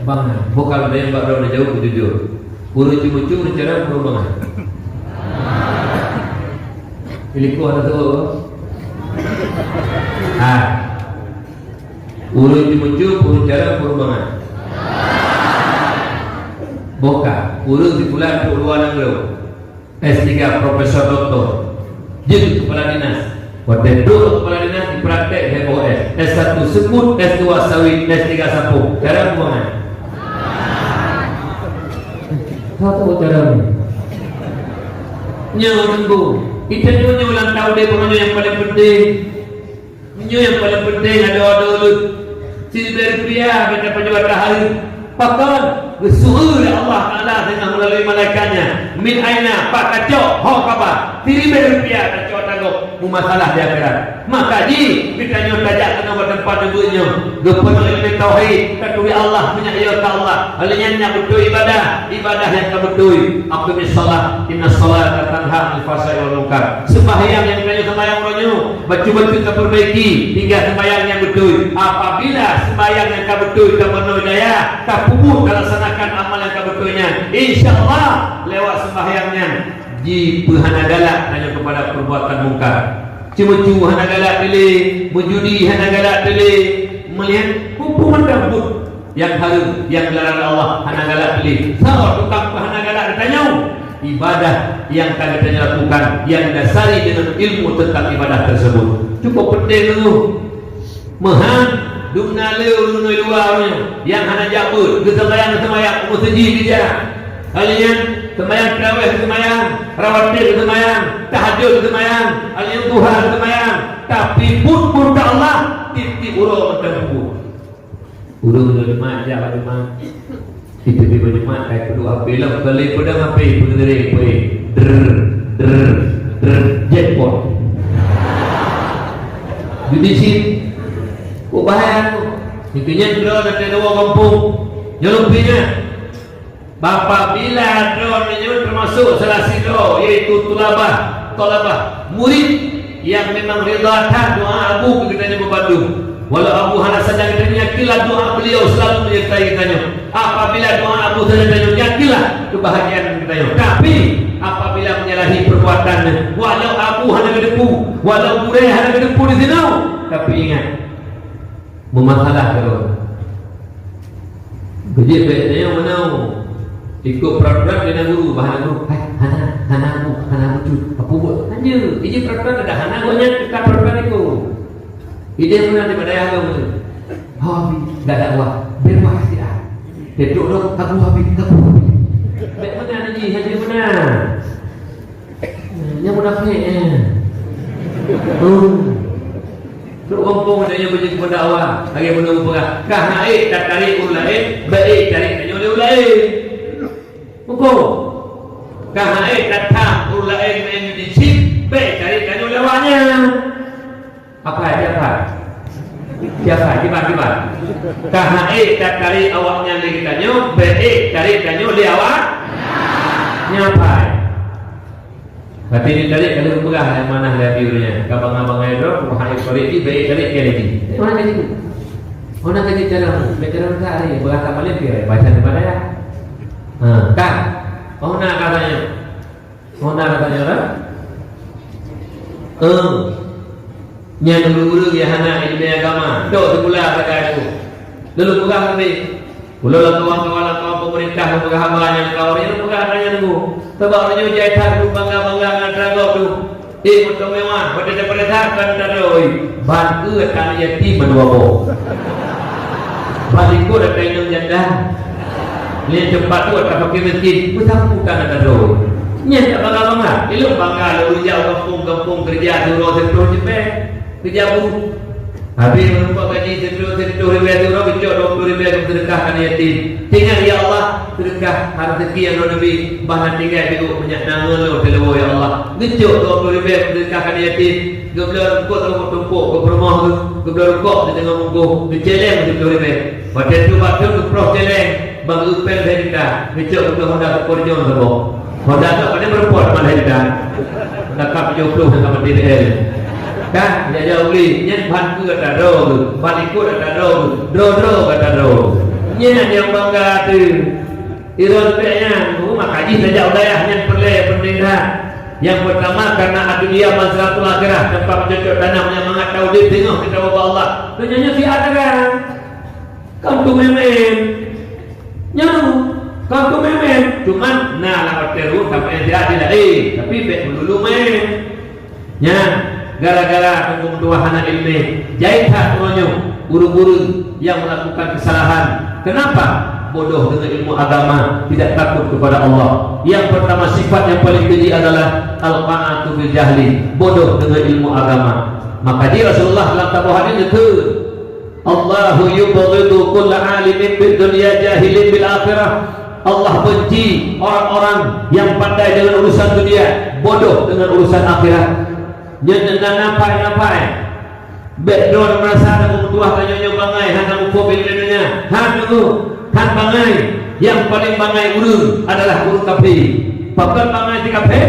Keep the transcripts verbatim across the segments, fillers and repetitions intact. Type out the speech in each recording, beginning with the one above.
Bang, bukan ada yang bak droe jauh jujur. Ureueng ceumeucue ureueng carông ureueng bangai. Ilikoh ada tu. Ha. Ureueng ceumeucue ureueng carông ureueng bangai. Bukan, ureueng sikula trok luwa nanggroe. S tiga, profesor, doktor. Jeuet keu kepala dinas. Watèe duek kepala dinas, dipraktek heboh S. S satu sekut, S dua sawit, S tiga sapoe. Cara buangan. Satu cara ni. Nyoe tunggu. Kita nyoe ulang tahun dia, bukan nyang paling penting. Meunyoe nyang paleng peunteng adoe-adoe ulôn, siribèe rupiah bèk tapajoh atra hareuem. Pakon? Geusuruh lé Allah Taala deungon meulalui malaikat-Nya, "Min aina?" Pat kacok, ho kaba. Siribèe rupiah tacok atra gob, meumasalah di akhirat. Maka jih geutanyoe tajak keunoe bak teumpat neubeuet nyoe, geupeunoh ileumèe tauhid, taturi Allah, meunyak yo keu Allah. Lheuh nyan nyak beutôi ibadah, ibadah nyang ka beutôi. Aqimis shalah, innas shalata tanha 'anil fahsya'i wal munkar. Seumbahyang nyang tanyoe seumbahyang uroe nyoe, bacut-bacut tapeurbaiki, tinggai seumbahyang nyang beutôi. Apabila seumbahyang nyang ka beutôi tapeunoh daya, tapeubuet, talaksanakan amal nyang ka beutôi nyan, insya Allah lewat seumbahyang nyan jipeuhana galak tanyoe keupada perbuatan mungkar. Ceumeucue hana galak teulé, meujudi hana galak teulé, meulihan peue-peue mantong buet nyang hareuem, nyang dilarang Allah, hana galak teulé. Saboh tukang peuhana galak geutanyoe, ibadah nyang ka geutanyoe lakukan nyang didasari deungon ilmu teuntang ibadah teurseubut. Cukup peunteng teungoh. Meuhan, dum na le ureueng luwa nyoe nyang hana jak beuet, geuseumbahyang-seumbahyang, meuseujid geujak. Kali nyan, seumbahyang tarawih geuseumbahyang, rawatib geuseumbahyang, tahajud geuseumbahyang, kali nyan duha geuseumbahyang. Tapi buet-buet keu Allah, tiep-tiep uroe mantong buet. Ureueng nyoe mak jak bak teuma. Itu di bak teuma kai peuduek H P lom. Kali peudong H P peungeureng peuet. Drr, drr, drr, jackpot. Judi chip. Kok bahaya tu? Itu nyan droe dan dua gampông. Nyelong pih nyan. Apabila droeneuh nyoe teumasok salah sidroe, yaitu tulabah, thalabah, murid nyang memang ridha that doa abu keu geutanyoe bandum. Walau abu hana sadang geutanyoe, yakinlah doa beliau selalu menyertai geutanyoe. Apabila doa abu sadang geutanyoe, yakinlah kebahagiaan geutanyoe. Tapi, apabila menyalahi perbuatan, walau abu hana geuteupeue, walau gurèe hana geuteupeue di sinoe, tapi ingat, meumasalah keu droe. Beujeuet bèk tanyoe meunoe. Ikot prat-prat keu guru, bah guru, "Hai, hana, hana bu, hana bucut." Apa buet? Hana. Ijeuet prat-prat dah hana, gobnyan teuka prat-prat ikot. Idéh meunan di badai agam tu. "Ho, bi, dak dakwah, beubaih siat." Teutôk dong, "Aku habéh, aku habéh." Bèk meunan jih, hana meunan. Nyang munafék, eh. Oh. Trok gampông tanyoe beujeuet keu dakwah, lagèe bunoe geupeugah, ka han ék tatarék ureueng laén, bèk ék tarék tanyoe lé ureueng laén. Muphom? Ka han ék tatham ureueng laén meu'en judi chip, bèk tarék tanyoe lé awaknyan. Apai, siapa? Siapa? Kiban, kiban. Ka han ék tatarék awaknyan lé geutanyoe, bèk ék tarék tanyoe lé awak. Nyan apai. Tapi di tarék ka lheueh peugah nyang manah lé Abi ureueng nyan. Ka bangai-bangai droe, peugah hai tarék di, bèk tarék keu lagi. Mana ka jiku? Mana ka jiku dalam? Bèk dalam ka hari, peugah tak malèe pi, baca di badai. Ha, kan? Oh, na katanya. Oh, na katanya orang? Eh. Nyan ureueng-ureueng nyang hana ileumèe agama, dok sikula sagai tu. Lôn peugah tadi, ulôn lam kawan-kawan, lam kawan pemerintah, lôn peugah haba nyang kawan nyan, lôn peugah haba nyan teungku. Sabab ureueng nyoe jai that, lôn bangga-bangga ngon atra gob tu. Eh, moto mewah, watèe tapeuriksa kan atra droe, ban keu atra yatim mandua boh. Ban likot atra inong janda. Lé teumpat tu atra fakir miskin, meusapu tangan atra droe. Nyan tak bangga-bangga. Ilôn bangga lôn jak gampông-gampông keureuja siuroe sireutôh ribèe. Keureuja buruh. Habéh meurumpok gaji sireutôh, sireutôh ribèe siuroe, geucok dua ploh ribèe keu seudeukah keu aneuk yatim. Teuingat, "Ya Allah, seudeukah rezeki nyang Droeneuh bri, bah na tinggai beuet meunyak na ngon lôn teuleubô, ya Allah." Geucok dua ploh ribèe keu seudeukah keu aneuk yatim. Geubloe rukok tumpôk-tumpôk, geupeureumoh geuh, geubloe rukok sideungoe bungkôh, geucèlèng sireutôh ribèe. Watèe trôh bak thôn geuproh cèlèng, ban geupeue lhèe juta, geucok geubloe Honda Scorpion saboh. Honda tu apa dia meureumpok teuma lhèe juta. Honda Cup tujoh ploh sama T B L. Kan, jajak uli, nyan ban keu atra droe geuh, ban likot atra droe geuh, droe-droe atra droe. Nyan nyang bangga teuh. Droeneuh nyan, oh, maka jih tajak u dayah nyan peureulèe, peureulèe that. Nyang peurtama, karena dunia mazratul akhirah, teumpat meucocok tanam nyang mangat taudép teungoh teutabôh bak Allah. Donya nyoe siat dagang. Kon teumeumén. Nyoe, kon teumeumén. Cuman, na lam watèe rhot sampoe siat jih laén, tapi bèk meululu mén. Nyan, gara-gara teungku meutuah hana ileumèe, jai that uroe nyoe ureueng-ureueng nyang meulakukan keusalahan. Kenapa? Bodoh deungon ilmu agama, tidak takut kepada Allah. Nyang peurtama sifat nyang paleng keji adalah al-qana'atu bil jahli, bodoh deungon ilmu agama. Maka jih Rasulullah lam saboh hadis geukheun, "Allahu yubghidu kulla alimin bid dunya jahilin bil akhirah." Allah benci orang-orang yang pandai dengan urusan dunia, bodoh dengan urusan akhirat. Nyan na napai-napai. Bèk droe meurasa na meutuah tanyoe nyoe bangai hana muphom ilmu dunia. Han teungku, han bangai. Nyang paleng bangai ureueng adalah ureueng kafé. Pakon bangai di kafé?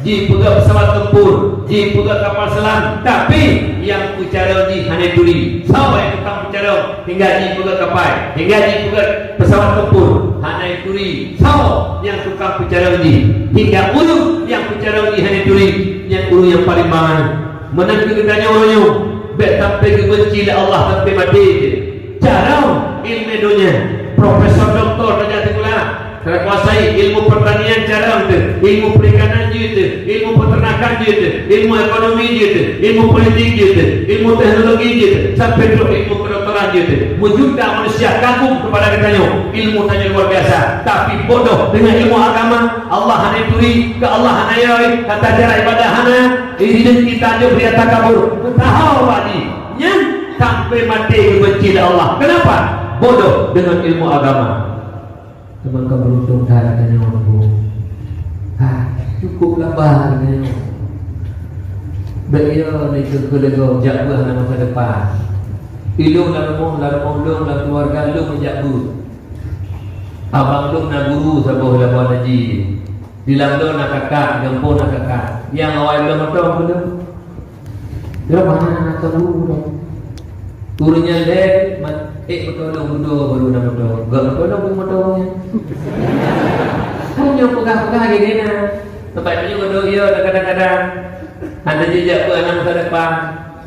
Jipeugöt pesawat tempur, jipeugöt kapal selam, tapi nyang peucarông jih hana turi. Soe nyang tukang peucarông hingga jipeugöt kapai, hingga jipeugöt pesawat tempur, hana turi. Soe nyang tukang peucarông jih hingga ureueng nyang peucarông jih hana turi, nyan ureueng nyang paleng bangai. Meunan keuh geutanyoe uroe nyoe, bèk sampoe geubenci lé Allah sampoe maté teuh. Carông ileumèe donya, profesor, doktor tajak sikula, teukuasai ilmu pertanian carông teuh, ilmu perikanan jeuet teuh, ilmu peternakan jeuet teuh, ilmu ekonomi jeuet teuh, ilmu politik jeuet teuh, ilmu teknologi jeuet teuh, sampoe trok ilmu kedokteran jeuet teuh. Meujuta manusia kagum kepada geutanyoe, ilmu tanyoe luar biasa, tapi bodoh deungon ilmu agama. Allah hana turi, keu Allah hana yö, tata cara ibadah hana, rideng kita jok ria takabur, meutuha bak jih. Nyan sampoe maté geubenci lé Allah. Kenapa? Bodoh deungon ilmu agama. Teuma ka beuruntung that tanyoe, Bu. Ha, cukup laba tanyoe. Bèk yo lé keu keuleugo jak beuet hana masa depan. Ilôn lam rumoh, lam rumoh lôn, lam keuluwarga lôn jak beuet. Abang lôn na guru saboh lam Muazzin. Di lam lôn na kakak, di gampông na kakak. Nyang awai lôn mantong peue lôn? Di rumoh hana, hana teuh guru lôn. Guru nyan lé, man-, ék meutuah lôn dudoe baru na mantong. Gak meutuah lôn, mantong nyan. Kan nyoe peugah-peugah lagèe na. Teumpat nyoe mantong, iya, kadang-kadang. Hana jijak beuet aneuk masa depan.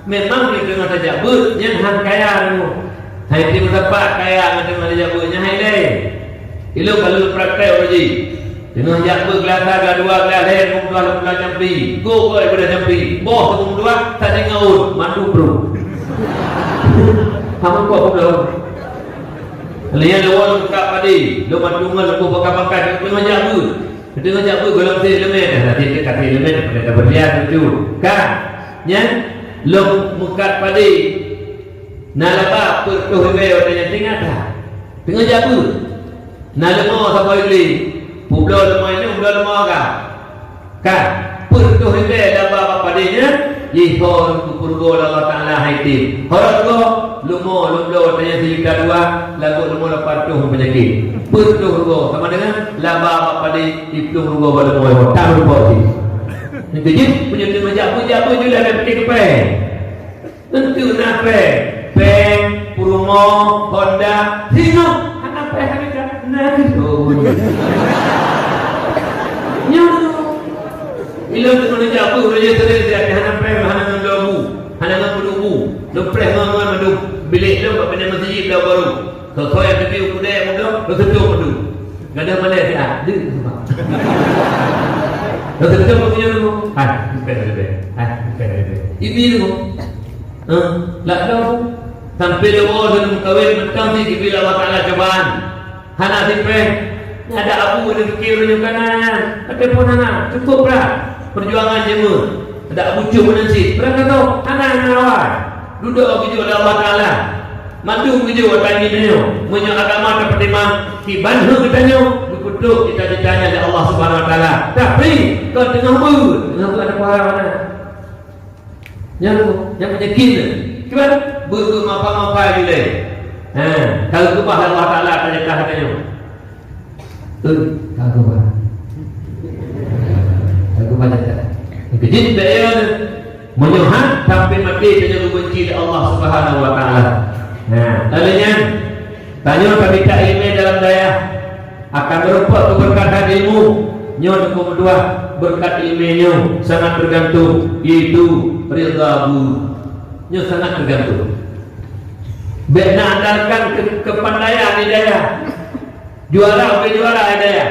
Memang di teungoh tajak beuet, nyan han kaya nyoe. Hai di meusapat kaya ngon teungoh tajak beuet, nyan hai lé. Ilôn ka lôn praktek uroe jih. Teungoh jak beuet geulasa, glah dua, glah lhèe, lôn dua, lôn dua jampi. Go, go, ibadah jampi. Boh teungoh dua, tadi ngaun, mandu bro. Kamu kok belum? Lihat lewat lengkap tadi, lôn mandu ngon lôn bakakan-bakakan, teungoh jak beuet. Keudeh jak beuet gohlom sie leumèe, dah, dah, dah, dah, leumèe, dah, dah, dah, berlian tu. Kan? Nyan, lôn meukat padé. Na laba peuet ploh ribèe watèe nyan, ingat that. Teungoh jak beuet. Na leumo saboh iblih. Peubloe leumo inong, peubloe leumo agam. Kan? Peuet ploh ribèe laba bak padé nyan, jih ho lôn keu peurugoe lé Allah Taala hai tem. Ho lôn rugoe, leumo lôn bloe watèe nyan sijuta dua, lagot leumo lapan ploh peunyakét. Peuet ploh rugoe, sama dengan laba bak padé, Iplueng rugoe bak leumo, tam rugoe jih. Nyan keuh jih, meunyoe teungoh jak beuet, jak beuet jih dah, dah pike keu péng. Teuntu na péng. Péng, peurumoh, Honda, singoh. Hana péng, hana ka. Na keuh. Oh. Nyoe. Ilôn teungoh jak beuet, uroe nyoe sering siat, hana péng, hana ngon bu, hana ngon peuduek bu. Lôn preh ngon, ngon mandum. Bilék lôn bak binéh meuseujid Blang Baru. Soe-soe nyang teubiet u keudè meudoh, lôn seutôt meudoh. Gadôh malèe siat, deuh, sumpah. Lôn seutôt meudoh nyoe, hai, bukan leubeh. Hai, bukan leubeh. Ibi tu. Hah? Lak dong. Sampai leumo lôn meukawen, mantong jih geubri lé Allah Taala cobaan. Hana sipréh. Ada abu, ada pikir ureueng nyoe kanan. Ada pun hana. Cukup brat. Perjuangan jeuet. Ada abu cuh meunan cit. Brat kata, hana, hana awai. Dudoe geujok lé Allah Taala. Mandum geujok ata nyoe. Meunyoe agama tapeutimang, kiban heueh geutanyoe, geupeutrok cita-cita nyan lé Allah Subhanahu Wa Taala. Tapi, kon teungoh beuet, teungoh beuet ada pahala mana? Nyan tu, nyang meunyakin tu. Kiban, beuet-beuet mapa-mapa ilèe. Ha, ka geukeubah lé Allah Taala ata jatah geutanyoe. Eh, ka geuba. Ka geuba jatah. Keujeuet bèk ya. Meunyoe han sampai maté tanyoe geubenci lé Allah Subhanahu Wa Taala. Nah, lagèe nyan. Tanyoe tamita ileumèe dalam dayah, akan meurumpok keubeurkatan ilmu. Nyoe teungku meutuah, beurkat ileumèe nyoe sangat teugantung, yaitu ridha guru. Nyoe sangat teugantung. Bèk na andalkan keu-, keupandaian di dayah. Juara, bèk juara di dayah.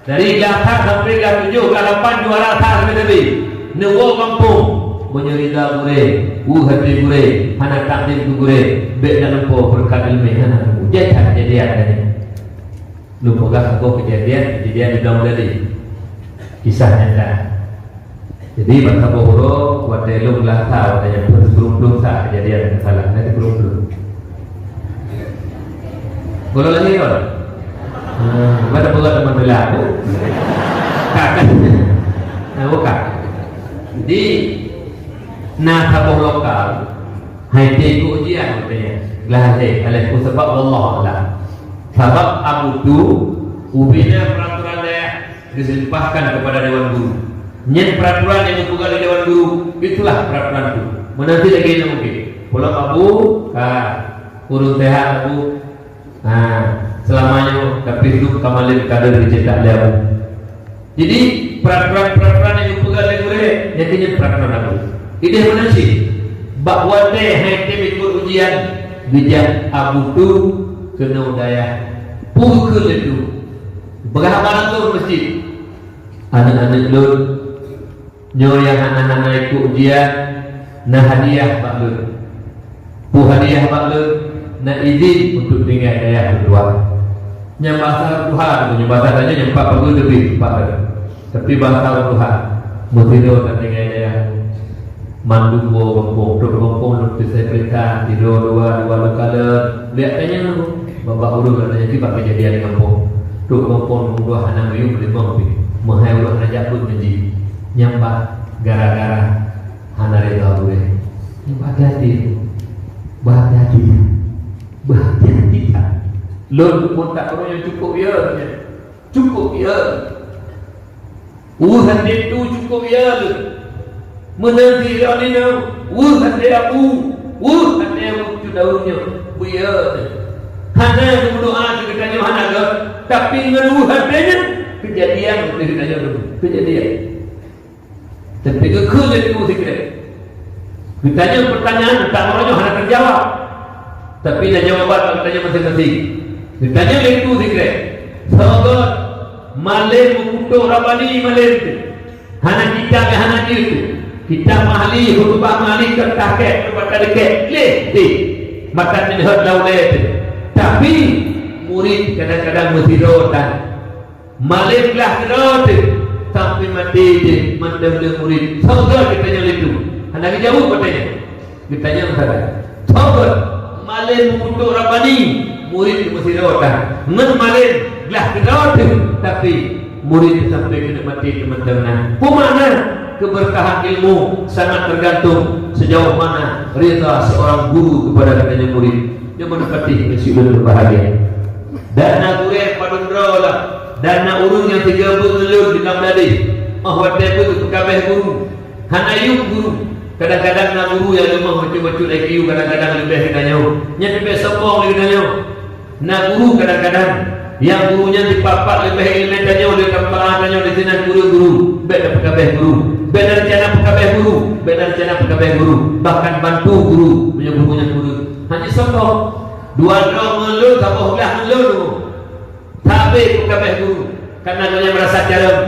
Dari glah that sampai glah tujoh, glah lapan juara that sabe-sabe. Neuwoe gampông, meunyoe ridha gurèe, eu até gurèe, hana takzim keu gurèe, bèk na lumpoe beureukat ileumèe, hana lumpoe. Jai that keujadian tadi. Lôn peugah saboh keujadian, keujadian di Blang Meudali. Kisah nyata. Jadi, ban saboh uroe, watèe lôn glah that, watèe nyan peuet sikureueng plôh that keujadian nyang salah, na sikureueng plôh. Gohlom lahé kon? Ha, mana berat teman bela tu? Kan, kan? Nah, bukan. Jadi, na saboh lokal, hai teuh ikôt ujian, katanya. Glah lahé, alah, sabab wallah alam. Sabab Abu Tu, ubena peraturan dayah, diselimpahkan kepada Dewan Guru. Nyan peraturan nyang geupeugah lé Dewan Guru, itulah peraturan tu. Meunan cit lagèe nyan mungken. Pulang Abu, ka ureueng seuhat Abu. Ha, seulama nyoe ka pih duek ka malém kader geucetak lé Abu. Jadi, peraturan-peraturan nyang geupeugah lé gurèe, nyan keuh nyan peraturan Abu. Idéh meunan cit, bak watèe hai tém ikôt ujian, geujak Abu Tu keunoe dayah. Peue kheun lé Tu? Peugah haba lom keu meuseujid. Aneuk-aneuk lôn, nyoe nyang hana-hana ikôt ujian, na hadiah bak lôn. Peue hadiah bak lôn? Na idhin untuk tinggai dayah lôn dua. Nyang basa Tuhan, nyang basa tanyoe nyang pat pageue teubiet pat. Tapi basa Tuhan, meusidroe that tinggai dayah. Mandum woe gampông, trok gampông lôn peuseurita, sidroe dua, dua lôn kalon. Liak tanyong, babah ureueng lôn tanyong kiban keujadian di gampông. Trok gampông lôn dua hana meuyuem limong pih. Meuhai ureueng hana jak beuet ngon jih. Nyang bak gara-gara hana reda gurèe. Nyang bak hati-hati. Bak hati-hati. Bak hati-hati that. Lôn pun tak perlu nyang cukup ya. Cukup ya. Weueh até Tu cukup ya lôn. Meunan di Iran inong, weueh até Abu, weueh até Abu Cudaun nyoe, beu ya lôn. Hana geumeudoa keu geutanyoe hana gèt, tapi ngon weueh até nyan, keujadian keu geutanyoe dulu. Keujadian. Tapi geukheun lé Tu sikrek. Geutanyoe peutanyaan, tak meuronyong hana teujawab. Tapi na jawaban bak geutanyoe maséng-maséng. Geutanyoe lé Tu sikrek. Soe gèt malém meukutôk Rabbani malém teuh. Hana kitab, hana jeuet teuh. Kitab Mahalli, khutubah Mahalli, keu tahkik, keu mata deukek, lé teuh. Mata minhaj lam ulèe teuh. Tapi, murit kadang-kadang meusidroe tan. Malém glah keudroe teuh, sampoe maté teuh mantong lé murit. Soe gèt geutanyoe lé Tu? Hana geujaweueb watèe nyan. Geutanyoe sagai. Soe gèt malém meukutôk Rabbani, murit meusidroe tan. Ngon malém glah keudroe teuh, tapi murit sampoe keuneuk maté teuh mantong na. Peue makna? Keberkahan ilmu sangat tergantung sejauh mana rida seorang guru kepada geutanyoe murit. Nyoe meunan patéh meusyik lôn berbahagia. Dan na gurèe padum droe lah. Dan na ureueng nyang sigeubeuet ngon lôn di Meudali. Óh watèe beuet geupeukabeh guru. Hana yuem guru. Kadang-kadang na guru nyang leumah bacut-bacut I Q, kadang-kadang leubeh geutanyoe. Nyan leubeh sombong lé geutanyoe. Na guru kadang-kadang nyang guru nyan jipat-pat leubeh ileumèe tanyoe, lé tampa tanyoe di sinan guru-guru. Bèk tapeukabeh guru. Bèk na reuncana peukabeh guru. Bèk na reuncana peukabeh guru. Bahkan bantu guru meunyoe guru nyan guru. Hana sombong. Dua droe ngon lôn, saboh glah ngon lôn. Sabe peukabeh guru, karena gobnyan meurasa carông.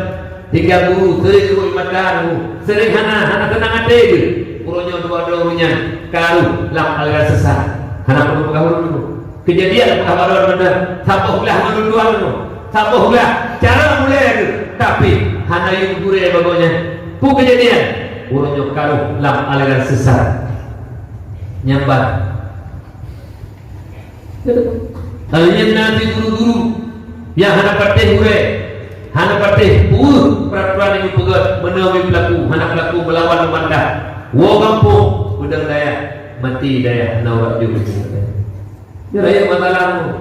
Hingga guru sering reuôt mata guru, sering hana, hana seunang até geuh. Uroe nyoe dua droe ureueng nyan ka rôh lam aliran sesat. Hana peue peugah ureueng nyoe. Keujadian peugah baroe nyoe, saboh glah ngon lôn dua nyoe. Saboh glah, carông ulèe geuh, tapi hana yue gurèe bak gobnyan. Peue keujadian? Uroe nyoe ka rôh lam aliran sesat. Nyan ban. Lalu nyan na di guru-guru nyang hana patéh gurèe, hana patéh peue peuraturan nyang geupeugèt, meunoe meupeulaku, hana peulaku meulawan meubantah. Woe gampông, peudong dayah, maté dayah, hana urat jôk. Nyoe rayeuk masalah nyoe.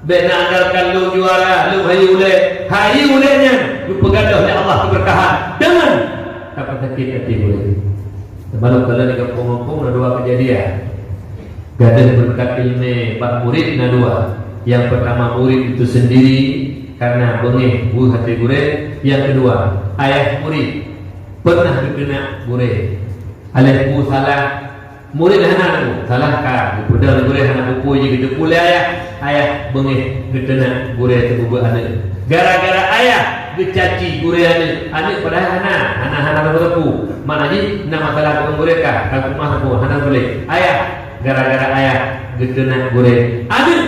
Bèk na andalkan lôn juara, lôn hayeu ulèe. Hayeu ulèe nyan geupeugadôh lé Allah keubeurkahan deungon tapeusakét até ulèe. Seumalom kalon di gampông-gampông na dua keujadian. Gadôh beureukat ileumèe bak murit na dua. Nyang peurtama murit itu seundiri, kareuna beungéh weueh até gurèe. Nyang keudua, ayah murit. Pernah geuteunak gurèe. Alah peue salah, murit hana tahu. Salah ka, geupeudong lé gurèe hana peue-peue, jih geuteupeue lé ayah. Ayah beungéh geuteunak gurèe teupeubuet aneuk. Gara-gara ayah geucaci gurèe aneuk. Aneuk padahai hana, hana, hana teupeu-teupeu. Makna jih na masalah deungon gurèe ka, ka keumah teupeu, hana boleh. Ayah, gara-gara ayah geuteunak gurèe. Aneuk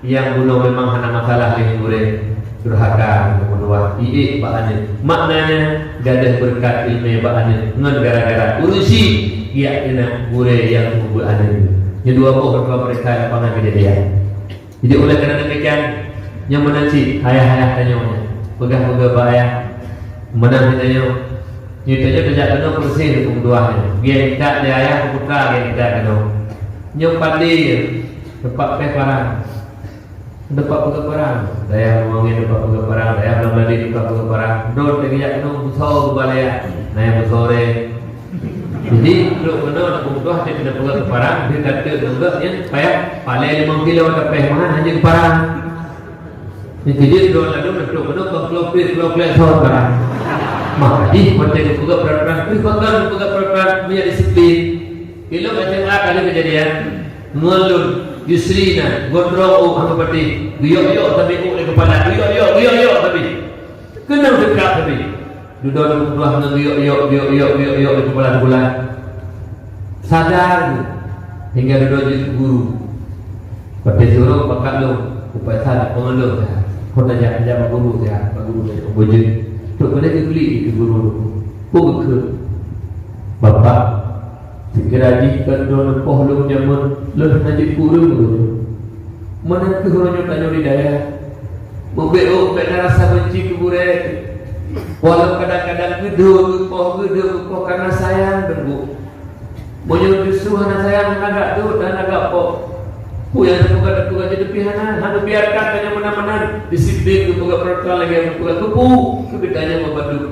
nyang bunoe memang hana masalah lé gurèe. Durhaka, meutuah, iék bak aneuk. Maknanya, gadôh beureukat ileumèe bak aneuk ngon gara-gara ureuëng sie geujak teunak gurèe nyang teupeubuet aneuk. Nyoe dua boh reukam peuriksa lapangan keujadian. Jadi, oleh karena demikian, nyoe meunan cit ayah-ayah tanyoe nyan. Peugah-peugah bak ayah, meunan cit tanyoe. Nyoe tanyoe tajak keunoe keureuseh teupeuduah nyoe. Geuintat lé ayah keu putra, geuintat keunoe. Nyoe padé teumpat péh parang. Teumpat peugöt parang. Dayah Muangén teumpat peugöt parang, dayah Lam Ladi teumpat peugöt parang. Droe teujak keunoe beusoe geubalèe. Na nyang beusoe ré. Jadi, trok keunoe na peugöt, cit na peugöt parang, di kata peugöt nyan payah palèe limong kilo tapéh meuhan hana keu parang. Jadi, droe lalu na trok keunoe keu kilo pih, kilo pih soe parang. Maka jih, watèe geupeugöt peran-peran, geupeugöt peran-peran, meunyo disiplin. Ilok macam mana kali kejadian. Ngon lôn, Yusri na, gondrong ôk hana patéh. Geuyok-yok sabe ôk lé keupala, geuyok-yok, geuyok-yok sabe. Keunong teuka sabe. Dudoe teupeuduah ngon geuyok-yok, geuyok-yok, geuyok-yok lé keupala teubulan. Sadar geuh, hingga dudoe jeuet keu guru. Patéh surok pakat lôn, kupesan peungeuleuh siat. Kon tajak, tajak bak guru siat, bak guru tajak. Bujeuet. Trok beudôh geuklik keu guru. Peue geukheun? Bapak, Sigira jih kon droeneuh poh lôn jameun, lôn hana jeuet keu ureueng lôn. Meunan kheueh uroe nyoe tanyoe di dayah. Meubeuet ôk bèk na rasa beunci keu gurèe. Walau kadang-kadang geudhôt geupoh, geudhôt geupoh kareuna sayang deungon. Meunyoe justru hana sayang, hana gak dot, hana gak poh. Peue nyang teupeugah-teupeugah jiteupeue hana, hana biarkan tanyoe meunan-meunan. Disiplin geupeugah peuratoran lagèe geupeugah keupeue, keu geutanyoe meubandum.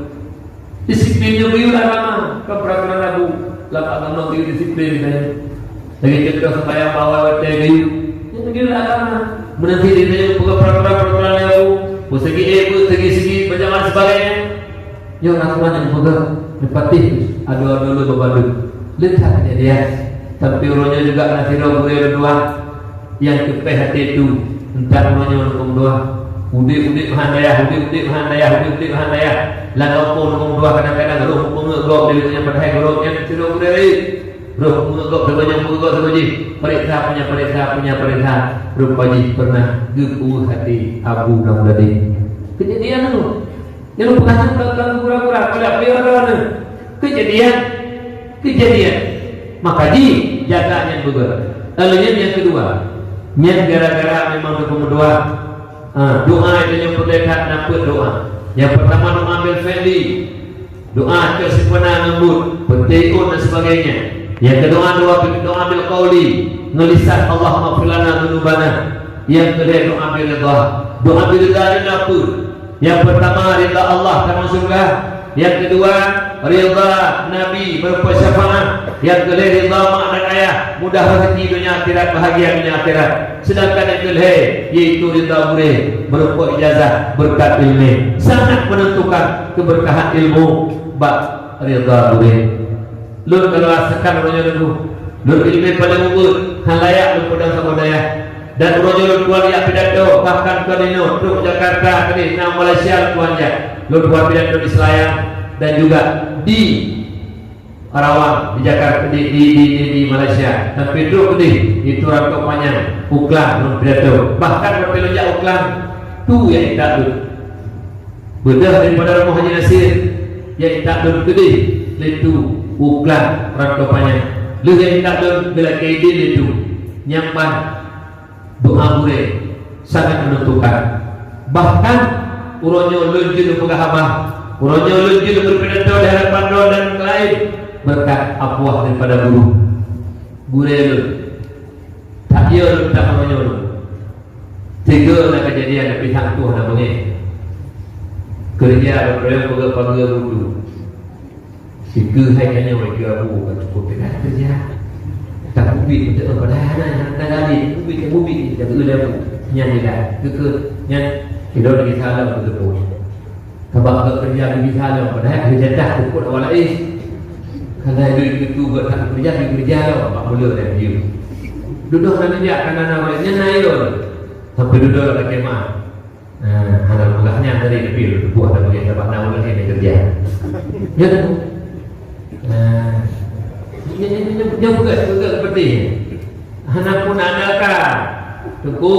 Disiplin nyoe geuyue lam agama, kon peuratoran labu. Lam agama geuyue disiplin geutanyoe. Lagèe contoh sembahyang bak awai watèe geuyue. Nyoe geuyue lam agama. Meunan cit geutanyoe peugah peuratoran-peuratoran labu, beuseugi ék, beuseugi-seugi, banyak dan sebagainya. Nyoe atoran nyang peugah neupatéh adoe-adoe lôn bandum. Leucah kejadian. Tapi uroe nyoe juga na sidroe gurèe lôn tuan. Nyang teupéh até tu, entah uroe nyoe lôn dua. Udép-udép meuhan dayah, udép-udép meuhan dayah, udép-udép meuhan dayah. Lam gampông lôn dua kadang-kadang roh meungeut gob, lé nyan padahai gurèe nyan sidroe gurèe laén. Roh meungeut gob, saboh nyan meungeut gob saboh jih. Pareksa punya, pareksa punya, pareksa. Rupa jih pernah geupeue até Abu Lam Ladi. Kejadian tu. Nyan peugah nyan bukan gura-gura, pada peue droeneuh. Kejadian, kejadian. Maka ji jaga nyan beugöt. Lalu nyan nyang keudua. Nyan gara-gara memang teupeumeudua. Ha, doa itu nyang peureulèe that na peuet doa. Nyang peurtama doa bil fi'li. Doa cok sipeuna ngon buet, peuteun dan sebagainya. Nyang keudua doa, doa bil qauli, ngon lisan, Allahummaghfir lana dzunubana. Nyang keulhèe doa bil ridha. Doa bil ridha nyan na peuet. Nyang peurtama, ridha Allah, tamong syeuruga. Nyang keudua, ridha Nabi, meurumpok syafaat. Nyang keulhèe, ridha mak dan ayah, mudah rezeki donya akhirat, bahagia donya akhirat. Sedangkan nyang keulhèe, yaitu ridha gurèe, meurumpok ijazah, beureukat ileumèe. Sangat menentukan keberkahan ilmu bak ridha gurèe. Lôn kalau rasakan uroe nyoe Teungku, lôn ileumèe paleng ubit, hana layak lôn peudong saboh dayah. Dan uroe nyoe lôn tuan jak pidato, bahkan kon inoe trok Jakarta keudéh, na Malaysia lôn tuan jak. Lôn tuan pidato di Selayang dan juga di Karawang, di Jakarta, di, di, di, di, di Malaysia. Tapi trok keudéh, itu rantau panyang, u Klang lôn pidato. Bahkan watèe lôn jak u Klang, tu nyang intat lôn. Beudôh daripada rumoh Haji Nasir, nyang intat lôn keudéh, lé tu u Klang rantau panyang. Lheueh nyang intat lôn geulakèe idin lé tu. Nyan ban doa gurèe sangat menentukan. Bahkan uroe nyoe lôn jeuet lôn peugah haba, uroe nyoe lôn jeuet lôn pidato di hadapan droe dan laén, beureukat apuah daripada guru. Gurèe lôn, that yo lôn, that uroe nyoe lôn. Tiga na kejadian, tapi satu hana beungèh. Keureuja lôn peugah pageue butu. Sikeue hai nyan nyoe, keureuja abu ka cukup teuka keureuja. Tamubiet beutôi, padahai hana, hana tamubiet, tamubiet, tamubiet, tamubiet, nyan jeulaih. Keu, keu, nyan, sidroe lagèe saleuem beutôi. Sabab geukeureuja lagèe saleuem, padahai keujadah peubuet awak laén. Karena itu, itu, itu, buat tak keureuja, keureuja lom, bak mulut dan dia. Dudoe hana jak, karena nama nyan na yo. Sampai dudoe lam kemah. Ah, hana peugah nyan tadi, tapi buah dah boleh dapat nama lagi dia kerja. Ya tu. Ah, nyan, nyan, nyan, nyan peugah, peugah seperti ini. Hana pun aneuk ka. Teungku,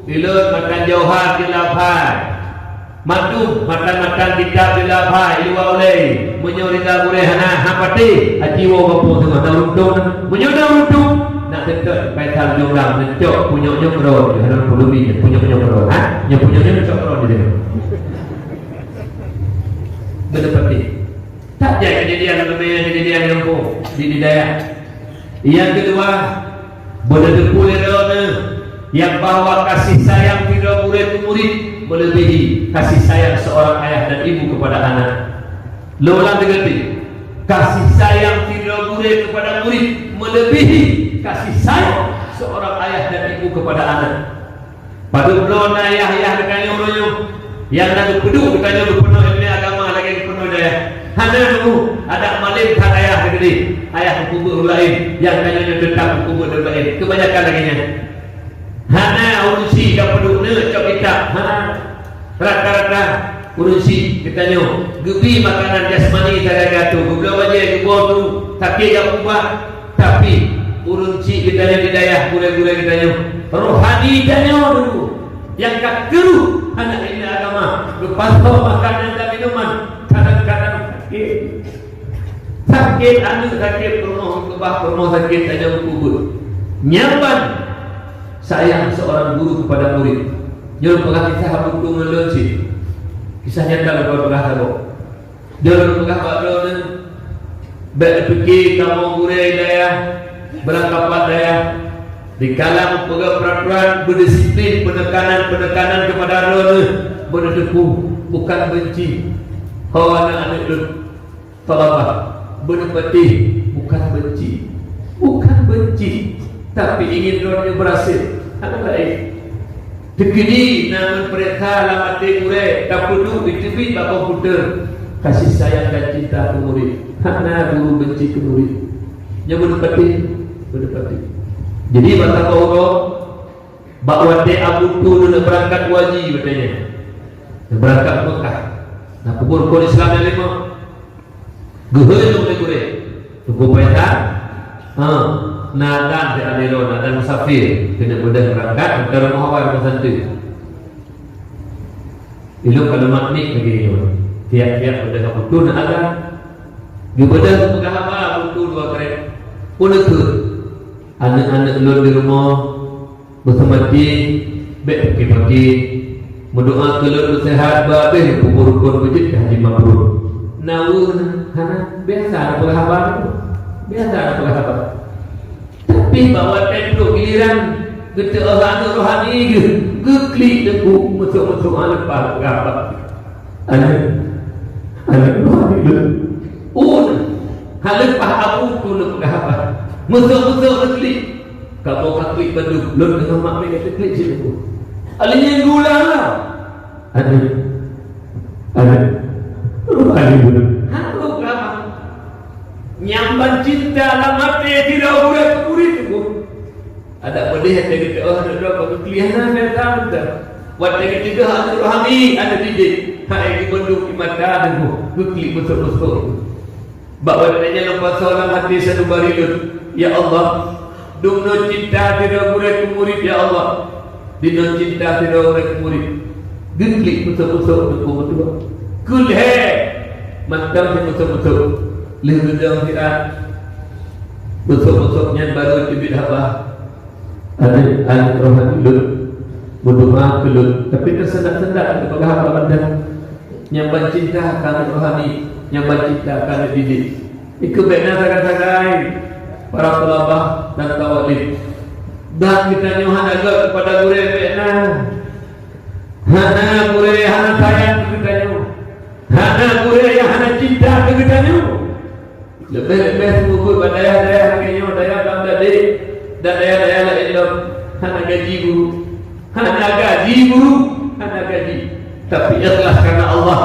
ilôn matan Johar di Labhai. Mandum matan-matan kitab di Labhai, i luwa ulèe. Meunyoe tinggai gurèe hana, hana patéh, aci woe gampông teungoh na runtung. Meunyoe na runtung, nak teuntèe Kaisar Jonggang neucok punyok nyoe keudroe, hana pulubi punyok nyoe keudroe. Ha? Nyoe punyok nyoe neucok keudroe di sinoe. Beuteupatéh. Tak jai kejadian leubeh kejadian nyang di, di dayah. Nyang keudua, beuteupeue lé droeneuh nyang bahwa kasih sayang sidroe gurèe keu murit melebihi kasih sayang seorang ayah dan ibu kepada anak. Lôn ulang lagi, kasih sayang sidroe gurèe kepada murit melebihi kasih sayang seorang ayah dan ibu kepada anak. Padub bloe na yah-yah geutanyoe uroe nyoe, nyang na geupeuduek geutanyoe geupeunoh ileumèe agama lagèe geupeunoh dayah. Hana teungku, adak malém that ayah teukeudi, ayah geupeubuet ureueng laén, nyang tanyoe nyoe teutap geupeubuet ureueng laén. Keubanyakan lagèe nyan. Hana ureueng chik ka peuduek neuk cok kitab, hana. Rata-rata ureueng chik geutanyoe geubi makanan jasmani sagai gatoe, geubloe bajèe, geuboh tu, sakét jak ubat. Tapi, ureueng chik geutanyoe di dayah, gurèe-gurèe geutanyoe, rohani tanyoe dulu nyang ka keureuh hana ileumèe agama, geupasoe makanan dan minuman, kadang-kadang sakét. Sakét aneuk, sakét peurumoh, keubah peurumoh sakét tanyoe geupeubuet. Nyan ban sayang seorang guru kepada murid. Nyoe peugah kisah Abu Tu ngon lôn cit. Kisah nyata lôn peugah saboh. Dia lôn peugah bak droeneuh, bèk neupike kamoe gurèe dayah, beurangkapat dayah, dikala meupeugah peuraturan, beudisiplin, peunekanan-peunekanan keupada droeneuh, beuneuteupeu, bukan beunci. Ho aneuk-aneuk lôn, thalabah, beuneupatéh, bukan beunci. Bukan beunci, tapi ingin droeneuh beurhasil. Hana laén. Teukeudi na meupareksa lam até gurèe, tapeuduek jiteubiet bak komputer. Kasih sayang dan cinta keu murid. Hana guru benci keu murid. Nyoe beuneupatéh, beuneupatéh. Jadi, bak saboh uroe, bak watèe Abu Tu neuneuk beurangkat haji watèe nyan. Neubeurangkat Mekah. Na peubuet rukon Islam nyang limong. Geuhôi lom lé gurèe. Teungku Faisal, ha, na adan di Aliro, na adan musafir. Keuneuk beudôh beurangkat, meukaru meuhawai rumoh santri. Ilôn ka leumat nik lagèe nyoe. Tiap-tiap beudôh ka putôh na adan. Geubeudôh geupeugah haba, putôh dua krek. Peue neukheun? Aneuk-aneuk lôn di rumoh, beuseumaté, bèk pake-pake. Meudoa keu lôn beuseuhat, bah abéh peubuet rukon beujeuet ka haji mabrur. Na weueh na, hana, biasa na peugah haba tu. Biasa na peugah haba. Tapi bak watèe trok giliran, geuteu'oh aneuk rohani geuh, geuklik teungku, meusok-meusok hana leupah peugah haba. Aneuk, aneuk rohani lôn. Oh, hana leupah Abu Tu lôn peugah haba. Meusok-meusok geuklik. Kamoe ka klik bandum, lôn deungoe mak mé ka klik siat teungku. Alah nyan gula lah. Aneuk, aneuk, rohani lôn. Hana lôn peugah haba. Nyang ban cinta lam até sidroe gurèe keu murid teungku. Adak peudeh watèe geuteu'oh aneuk droe bak geuklik hana meuta-meuta. Watèe geucegah aneuk rohani, aneuk didik, hai geubandum di mata teungku, geuklik meusok-meusok. Bak watèe nyan lôn pasoe lam até sanubari lôn, "Ya Allah, dumnoe cinta sidroe gurèe keu murid, ya Allah. Dumnoe cinta sidroe gurèe keu murid." Geuklik meusok-meusok teungku meutuah. Keu lhèe mantong simeusok-meusok. Lheueh geudong siat. Meusok-meusok nyan barô teubiet haba. Aneuk, aneuk rohani lôn, meudoa keu lôn, tapi teusendak-sendak keu peugah haba banda. Nyang ban cinta keu aneuk rohani, nyang ban cinta keu aneuk didik. Ikeu bèk na sagai-sagai para thalabah dan thalibin. Dan geutanyoe hana göt keupada gurèe bèk na. Hana gurèe hana sayang keu geutanyoe. Hana gurèe nyang hana cinta keu geutanyoe. Leubeh-leubeh seumeubeuet bak dayah-dayah lagèe nyoe, dayah Bang Dade, dan dayah-dayah laén lom. Hana gaji guru. Hana gaji guru. Hana gaji. Tapi ikhlas karena Allah.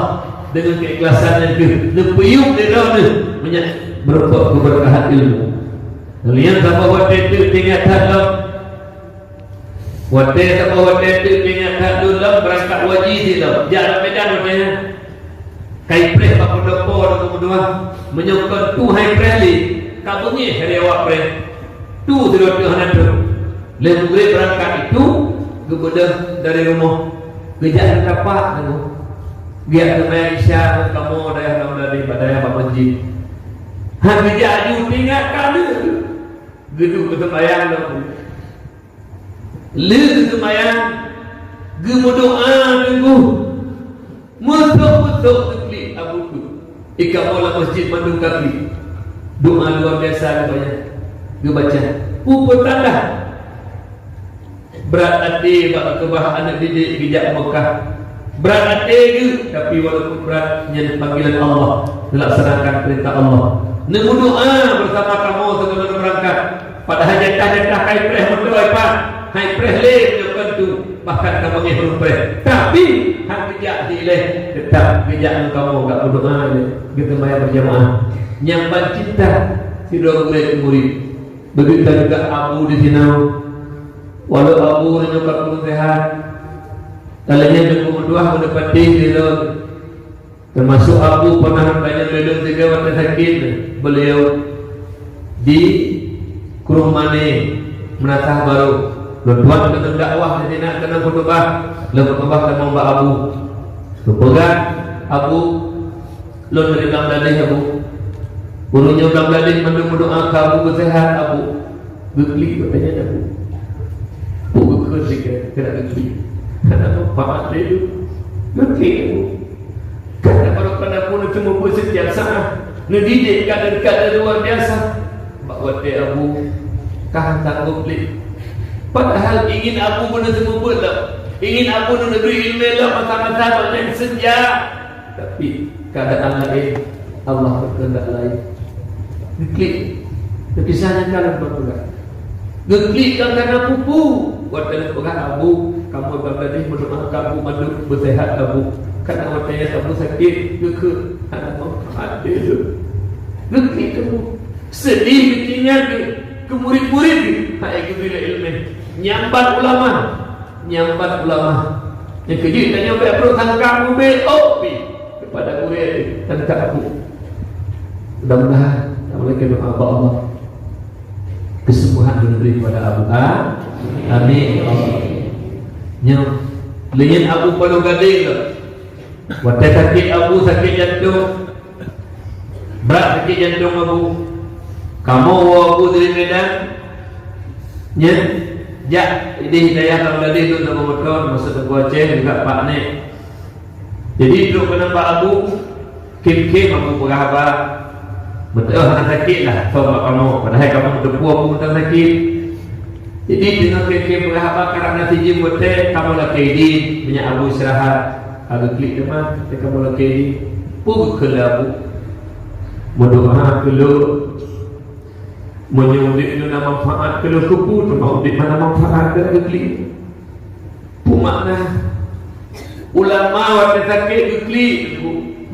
Dengan keikhlasan nyan keuh neupeuyuem lé droeneuh meunyo meurumpok keubeurkahan ilmu. Lheuh nyan saboh watèe teuk teuingat that lom. Watèe saboh watèe teuk teuingat that lôn lom beurangkat haji sit lom. Jak rot Medan watèe nyan. Ka ipreh bak peudopo deungon meudoa, meunyoe kon tu han ipreh lé, ka beungéh hari awak preh. Tu sidroe teuh hana trok. Lheuh meugreb beurangkat itu, geubeudôh dari rumoh. Geujak geutapak teungoh. Geujak teumanyong Isya ngon kamoe dayah Bang Dade bak dayah bak masjid. Han geujak aju teuingat ka lheuh. Geuduek geuseumbahyang lom. Lheuh geuseumayang, geumeudoa teungku. Meusok-meusok geuklik Abu tu. Ikamoe lam masjid mandum ka klik. Doa luar biasa geubaca. Geubaca. Peue tanda? Brat até bak keubah aneuk didik geujak Mekah. Brat até geuh, tapi walaupun brat, nyan panggilan Allah, melaksanakan perintah Allah. Neumeudoa bersama kamoe sigohlom beurangkat. Padahai jatah-jatah ka ipreh meudoa ipat, han ipreh lé meunyoe kon tu, bahkan ka beungéh ureueng preh. Tapi, han geujak di ilèe, teutap geujak ngon kamoe gak meudoa ilèe, geuseumayang berjamaah. Nyang ban cinta, sidroe gurèe keu murit. Begitu juga Abu di sinoe. Walau Abu nyoe ka kureueng seuhat, taleunyang deungon meudoa meuneupati di lôn. Termasuk Abu pernah tanyong lé lôn sigoe watèe sakét, beliau di Krueng Mané, Meunasah Barô. Lôn tuan keuneuk dakwah di sinan, keuneuk khutubah, lôn khutubah tamong bak Abu. Geupeugah Abu, lôn dari Bangladesh, Abu. Ureueng nyoe Bangladesh mandum meudoa keu Abu beuseuhat, Abu. Geuklik, katanya, Abu. Peue geukheun lé keu, keu geuklik. Hana manfaat lé tu. Geuklik, Abu. Karena baroekah Abu neuteumeubeuet setiap saat, neudidik kader-kader luar biasa. Bak watèe Abu ka han tanggôp lé. Padahal ingin Abu beuneuteumeubuet lom. Ingin Abu neuneubri ileumèe lom masa-masa gobnyan senja. Tapi keadaan laén, Allah berkehendak laén. Geuklik. Kisah nyata lam Al-Quran. Geuklik kan karena pupu. Watèe neupeugah Abu, kamoe Bangladesh meudoa keu Abu mandum beuseuhat Abu. Karena watèe nyan Abu sakét, geukheun, hana manfaat lé tu. Geuklik Abu. Seudeh geutinggai keu, keu murit-murit geuh, hai geubri lé ileumèe. Nyang ban ulama, nyang ban ulama. Nyang keujeuet tanyoe bèk brôk sangka ubé, oh, pi. Kepada gurèe dan ka Abu. Mudah-mudahan, mudah-mudahan doa bak Allah. Kesembuhan diberi kepada Abu, ha? Amin, ya Allah. Nyoe, lé nyan Abu padum gadeng lom. Watèe sakét Abu, sakét jantong. Brat sakét jantong Abu. Kamoe woe Abu dari Medan. Nyan, jak idéh dayah Bangladesh tu sama motor, masa Teungku Aceh, juga Pak Nek. Jadi, trok keunan bak Abu, khém-khém Abu peugah haba. Beutôi hana sakét lah, soe bak kamoe. Padahai kamoe meuteupeue Abu mantong sakét. Jadi, deungon khém-khém peugah haba, karab na sijeuem watèe, kamoe lakèe idin, meunyo Abu istirahat. Ka geuklik teuma, watèe kamoe lakèe idin. Peue geukheun lé Abu? Meudoa keu lôn. Meunyoe udép nyoe na manfaat keu lôn, keupeue teuma udép hana manfaat keu geuklik? Peue makna? Ulama watèe sakét geuklik,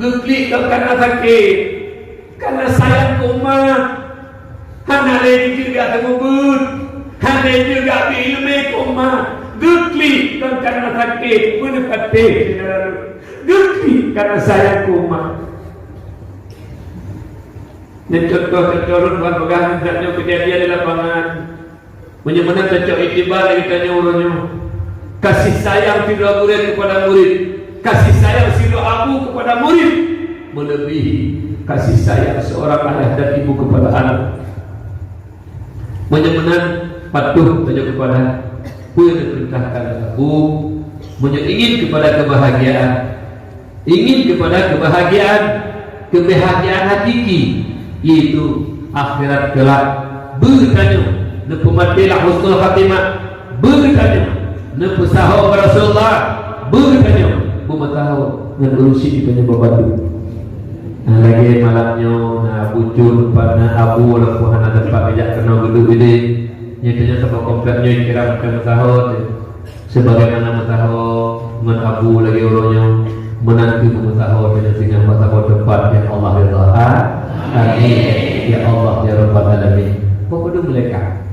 geuklik kon karena sakét, karena sayang keu umat. Hana lé jijeuet geuteumeubeuet, hana lé jijeuet geubri ileumèe keu umat. Geuklik kon karena sakét, meuneupati syedara lôn. Geuklik karena sayang keu umat. Nyoe contoh-contoh lôn ban peugah, nyoe keujadian di lapangan. Meunyoe meunan tacok iktibar lé geutanyoe uroe nyoe, kasih sayang sidroe gurèe kepada murid, kasih sayang sidroe abu kepada murid, melebihi kasih sayang seorang ayah dan ibu kepada anak. Meunyoe meunan, patuh tanyoe kepada peue nyang diperintahkan lé abu. Meunyoe ingin kepada kebahagiaan, ingin kepada kebahagiaan, kebahagiaan hakiki, yaitu akhirat kelak. Beu tanyoe neupeumaté lam husnul khatimah. Beu tanyoe neupeusaho bak Rasulullah. Beu tanyoe beumeusaho ngon ureueng syiek tanyoe bak bandum. Lagèe malam nyoe na Abu Cut, pat na Abu, walaupun hana teumpat geujak keunoe geuduek idéh. Nyoe tanyoe saboh komplek nyoe kira macam meusaho teuh. Sebagaimana meusaho ngon Abu lagèe uroe nyoe, meunan kheueh meusaho tanyoe singoh bak saboh teumpat, ya Allah, ya Tuhan. Amin. Ya Allah, ya Rabbal Alamin. Peue padum meuleuka?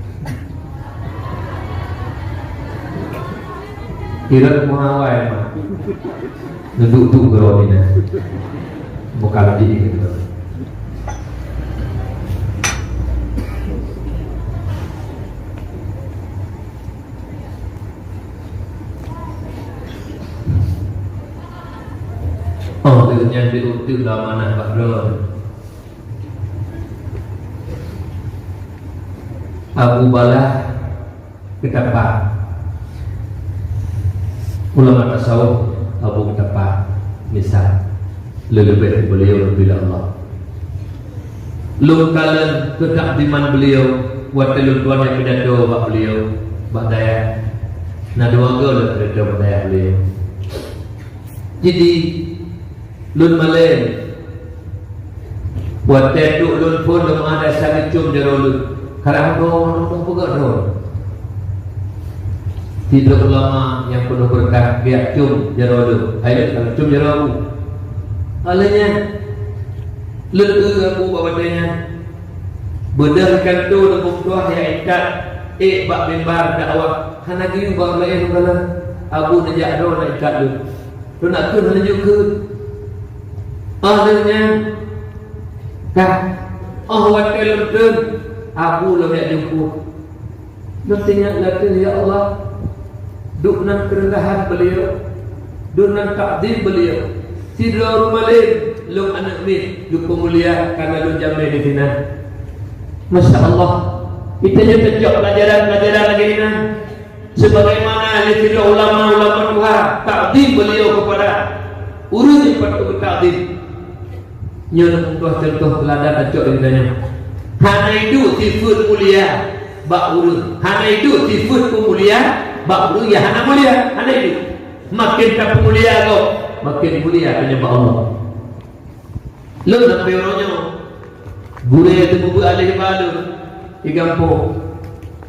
Irot muhawai mah. Neuduek-duek keudroe nyan. Bukan jih gitu. Oh, lheueh nyan diutus lom aneuk bak droe. Abu Balah Keutapa. Ulama tasawuf Abu Keutapa, misal, leubeh beliau bila Allah. Lôn kalon keutakdiman beliau watèe lôn tuan nyang pidato bak beliau, bak dayah. Na dua goe lôn pidato bak dayah beliau. Jadi, lôn malèe. Watèe duek lôn phôn lôn meuada sa geucôm jaroe lôn. Karab droe, droe peugah droe. Sidroe ulama nyang peunoh beureukat geujak côm jaroe lôn. Hai lôn, ka lôn côm jaroe Abu. Óh lheueh nyan, lôn eu Abu bak watèe nyan. Beudôh di kantô lôn meutuah nyang intat ék bak mimbar dakwah. Hana geuyue bak ureueng laén lôn kalon. Abu neujak droe na intat lôn. Lôn na kheun laju kheun. Óh lheueh nyan, ka, óh watèe lôn kheun, Abu lôn jak jumpa. Lôn teuingat latèe, ya Allah, duek nan keureundahan beliau, duek nan takdim beliau. Sidroe ureueng malém, lôn aneuk miet, geupeumulia karena lôn jamé di sinan. Masya Allah, kita nyoe teucok pelajaran-pelajaran lagèe nyan. Sebagaimana lé sidroe ulama-ulama tuha takdim beliau kepada ureueng nyang patut geutakdim. Nyoe contoh-contoh teuladan tacok di geutanyoe. Hana iduek sifeuet mulia bak ureueng, hana iduek sifeuet peumulia bak ureueng nyang hana mulia, hana iduek. Makin tapeumulia gob, makin mulia tanyoe bak Allah. Lôn sampoe uroe nyoe, gurèe teupeubeuet aléh ba lôn di gampông.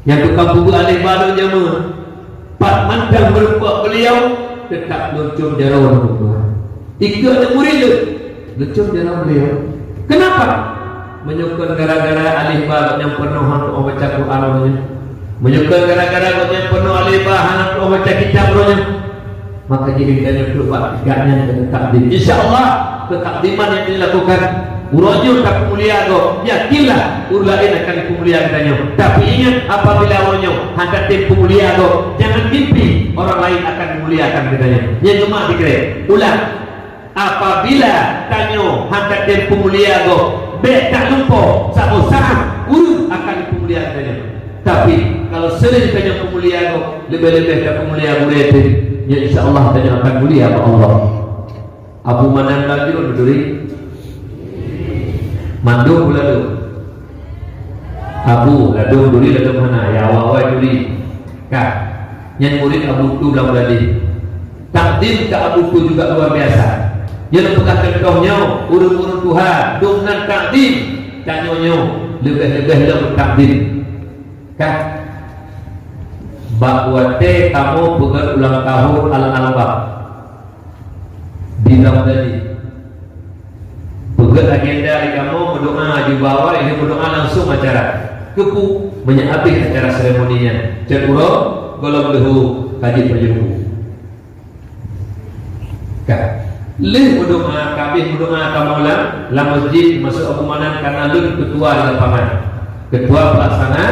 Nyang tukang peubeuet aléh ba lôn jameun, pat mantong meurumpok beuliau, teutap lôn côm jaroe lôn tuan. Dikeue aneuk murit lôn, lôn côm jaroe beuliau. Keunapa? Meunyoe kon gara-gara aléh ba gobnyan peunoh hana tu'oh baca Quran uroe nyoe, meunyoe kon gara-gara gobnyan peunoh aléh ba hana tu'oh baca kitab uroe nyoe, maka jih geutanyoe trok bak gobnyan keu takdim. Insya Allah, keutakdiman nyang dilakukan uroe nyoe tapeumulia gob, yakinlah ureueng laén akan peumulia geutanyoe. Tapi ingat, apabila uroe nyoe hana tem peumulia gob, jangan mimpi orang lain akan meumuliakan geutanyoe. Nyang geumah dikirém. Ulang, apabila tanyoe hana tem peumulia gob, bèk talumpah saboh saát ureueng akan peumulia geutanyoe. Tapi, kalau sering tanyoe peumulia gob, leubeh-leubeh tapeumulia gurèe teuh, ya, insya Allah tanyoe akan mulia bak Allah. Abu Manan Ladôm duri. Mandum Ladôm. Abu Ladôm duri, Ladôm hana, ya, awai-awai duri. Ka. Nyan murit Abu Tu Blang Bladeh. Takdim keu Abu Tu juga luar biasa. Nyan peugah contoh nyoe, ureueng-ureueng tuha, dum nan takdim, tanyoe nyoe leubeh-leubeh lom takdim. Ka. Bak watèe kamoe peugöt ulang tahun Al-Albab. Bilang tadi, peugöt agenda di kamoe, meudoa, jibawa, ilèe meudoa langsung acara. Keupeue? Meunyo abéh acara seremoni nyan, cit uroe gohlom leuhô ka jeuet bak jumpu. Ka. Lheueh meudoa, ka abéh meudoa kamoe lam, lam masjid, masôk Abu Manan, karena lôn keutua di lapangan. Keutua pelaksana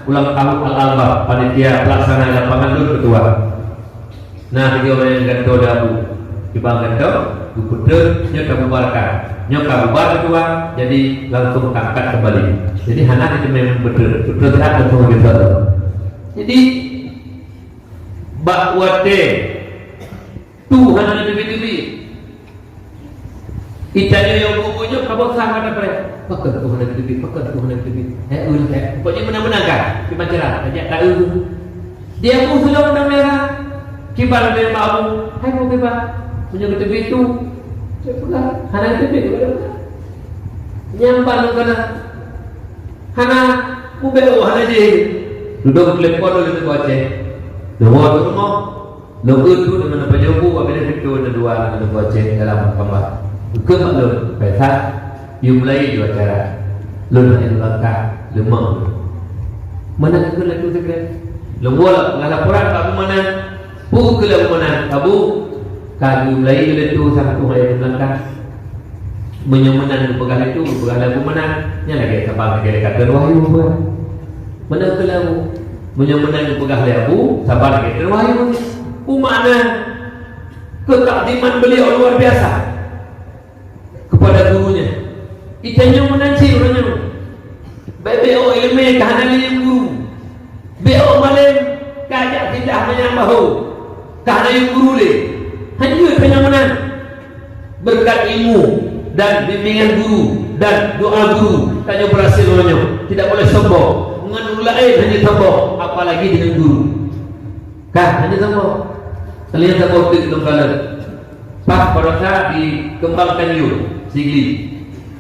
ulang tahun Al-Albab, panitia pelaksana di lapangan lôn keutua. Na tiga ureueng nyang gantoe di Abu. Kiban gantoe, geupeutreun, nyoe ka bubarkan. Nyoe ka bubar keudua, jadi langsung ka angkat kembali. Jadi hana diteumé peutreun, peutreun that langsung gantoe. Jadi, bak watèe tu hana teubiet-teubiet. Itanyoe nyang bubu nyoe ka bosan mata preh. Pakon Tuhan yang teubiet, pakon Tuhan yang teubiet. Eh, ulèe, eh. Pokoknya meunan-meunan ka, kiban cara, tajak taeu. Di Abu Sulaiman Merah, kiban dari Abu, hai mau kiban. Punya betul itu. Saya pegang, hana teubiet. Nyan ban lôn kana. Hana, ubé oh hana jih. Dudoe telepon lôn teungku Aceh. Lôn woe rumoh. Lôn geuteupeue deungon pajoh bu abéh lôn pintoe na dua aneuk buah cék dalam kamba. Geukheun bak lôn, "Faisal, yue mulai ju acara. Lôn hana lôn langkah, leumah lôn." Meunan geukheun laju sikrek. Lôn woe peugah laporan bak Abu Manan. Peue geukheun lé Abu Manan, "Abu, ka geumulai lôn tu sang tu hai lôn langkah." Meunyoe meunan geupeugah lé tu, geupeugah lé Abu Manan, nyan lagèe saban lagèe dekat keu wahyu pun. Meunan keu lé Abu. Meunyoe meunan geupeugah lé Abu, saban lagèe keu wahyu. Umat na keutakdiman beliau luar biasa kepada gurunya. Itanyoe meunan cit uroe nyoe. Bèk-bèk oh ileumèe ka hana lé nyang guru. Bèk oh malém ka jak sindah manyang bahô, ka hana yue guru lé. Hanjeuet tanyoe meunan. Beureukat ilmu dan bimbingan guru dan doa guru, tanyoe beurhasil uroe nyoe. Tidak boleh sombong. Ngon ureueng laén hanjeuet sombong, apalagi deungon guru. Ka, hanjeuet sombong. Kalian sombong teuk lom kalon. Paih baroesa di Keumbang Tanjong, Sigli.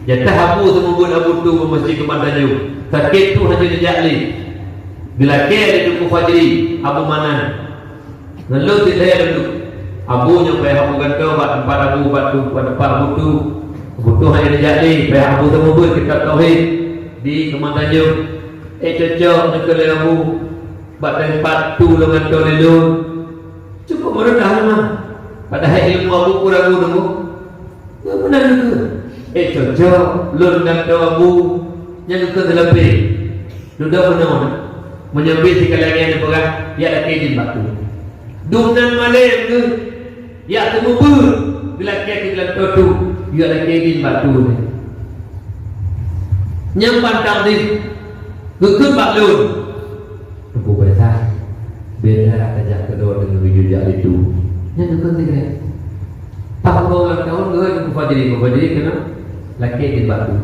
Jatah Abu seumeubeuet Abu Tu bak Meuseujid Keumbang Tanjong. Sakét tu hana jijak lé. Geulakèe lé Teungku Fajri, Abu Manan. Ngon lôn cit lhèe lôn duek. Abu nyoe payah Abu gantoe bak teumpat Abu, bak tu, bak teumpat Abu Tu. Abu Tu hana jijak lé, payah Abu seumeubeuet kitab tauhid di Keumbang Tanjong. Eh, cocok neuh keu lé Abu. Bak teumpat tu lôn gantoe lé lôn. Cukup meureunah lôn mah. Padahai ilmu Abu kurang guna. Nyoe meunan geukheun. Eh, cocok, lôn gantoe Abu, nyan geukheun teulapeh. Dudoe meunoe, meunyoe bit sikalangèe neupeugah, "Jak lakèe idin bak tu." Dumnan malém geuh, jak seumeubeuet, geulakèe keu gantoe tu, "Jak lakèe idin bak tu." Nyan ban takdim, geukheun bak lôn. Teungku Faisal, beda tajak keudroe deungon geujak lé tu. Nyan geukheun sikrek. Paih uroe ulang tahun geuh Teungku Fajri, Teungku Fajri keunoe lakèe idin bak tu.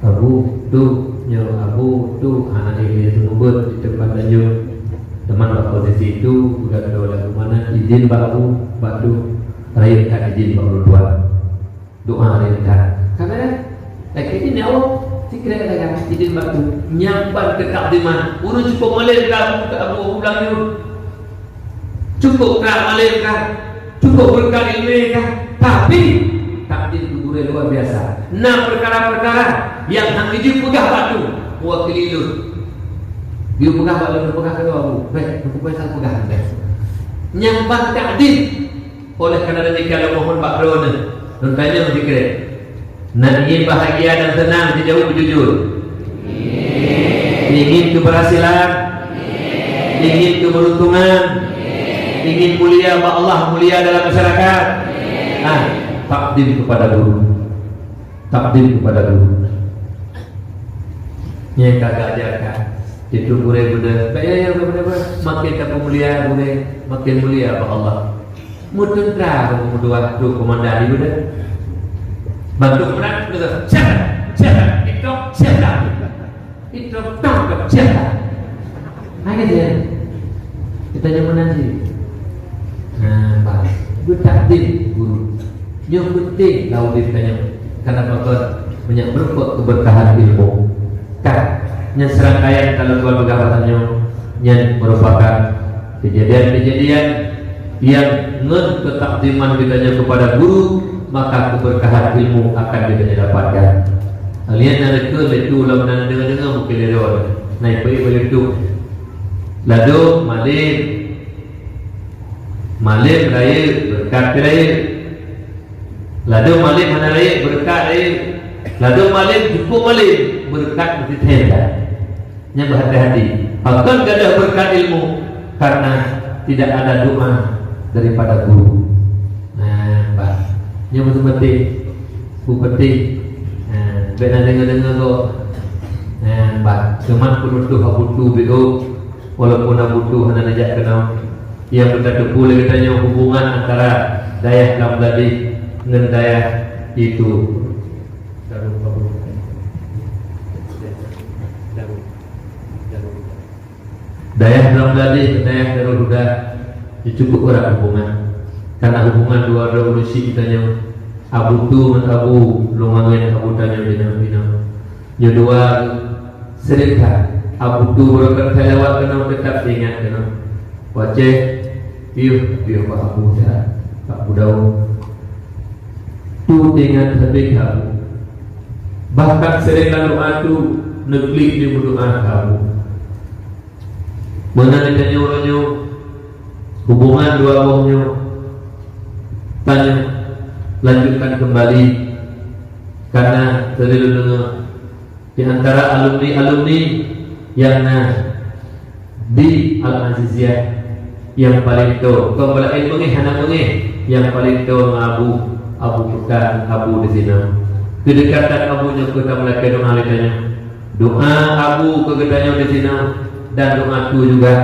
Abu, Tu, nyoe Abu, Tu, hana lé seumeubeuet di teumpat tanyoe. Teuma bak posisi tu, geugantoe lé Abu Manan idin bak Abu, bak Tu, rayeuk that idin bak ulôn tuan. Doa lé that. Ka beureh. Lakèe idin ya Allah, sikrek lagèe idin bak Tu. Nyan ban keutakdiman. Ureueng cukup malém ka Abu, Abu ulang nyoe. Cukup krak malém ka. Cukup beureukat ileumèe ka. Tapi takdim gurèe luar biasa. Na peukara-peukara nyang hana jeuet peugah bak Tu. Meuwakili lôn. Geuyue peugah bak lôn, peugah keu Abu. Bèk, Teungku Faisal peugah bèk. Nyan ban takdim. Oleh karena demikian, lôn mohon bak droeneuh, lôn tanyong sikrek. Na ingin bahagia dan senang, sijaweueb beujujur. Ingin keberhasilan, ingin keberuntungan, ingin mulia bak Allah, mulia dalam masyarakat. Ah, takdim kepada guru. Takdim kepada guru. Nyang ka geuajarkan. Itu gurèe beudeuh. Baik, ya, ya, beudeuh, beudeuh. Makin tapeumulia gurèe, makin mulia bak Allah. Meuteuntra meudoa tu komandan di beudeuh. Bantu perang, beudeuh. Siap, siap, itu, siap. Itu tangkap siapa? Hanya dia. Kita nyaman nanti. Nah, pas. Bertakdir guru. Yang penting lawan dia tanya. Karena apa? Banyak berempat keberkahan ilmu. Kan? Yang serangkaian kalau tuan pegang rasanya, yang merupakan kejadian-kejadian yang ngon ketakdiman kita kepada guru, maka keberkahan ilmu akan kita dapatkan. Lihat na reka letu lam na dengar-dengar mungkin dia lewat. Naik pergi balik tu. Ladom malem. Malem raya berkat raya. Ladom malem hana raya berkat raya. Ladom malem cukup malem berkat mesti tenda. Nyan berhati-hati. Pakon gadoh berkat ilmu? Karena tidak ada doa daripada guru. Nah, bah. Nyan betul-betul. Bupati. Nah, bèk na dengar-dengar kok. Nah, bah. Cuma penutup Abu Tu beu. Walaupun Abu Tu hana najak kenal. Yang kita tepu lagi tanya hubungan antara dayah lam tadi dengan dayah itu. Darul Kabul. Darul. Darul. Dayah Ramdalih, dayah Darul Huda, ya cukup erat hubungan. Karena hubungan dua-dua ureueng syiek geutanyoe, Abu Tu ngon Abu Lôn Angén, Abu tanyoe jinoe-jinoe. Nyoe dua seudeukah. Abu Tu barokon that lewat keunoe, teutab ingat keunoe. Wacée piôh, piôh bak Abu that, bak Abu Daud. Tu ingat leubeh Abu. Bahkan sering lam doa tu neuklik di meudoa keu Abu. Meunan tanyoe uroe nyoe, hubungan dua boh nyoe tanyoe lanjutkan kembali, karena tadi lôn deungoe di antara alumni-alumni nyang na di Al-Aziziyah nyang paleng toe, kon bak laén beungéh hana beungéh, nyang paleng toe ngon Abu, Abu Pekan, Abu di sinoe. Keudekatan Abu nyoe keu tameulakée doa lé tanyoe. Doa Abu keu geutanyoe di sinoe dan doa Tu juga.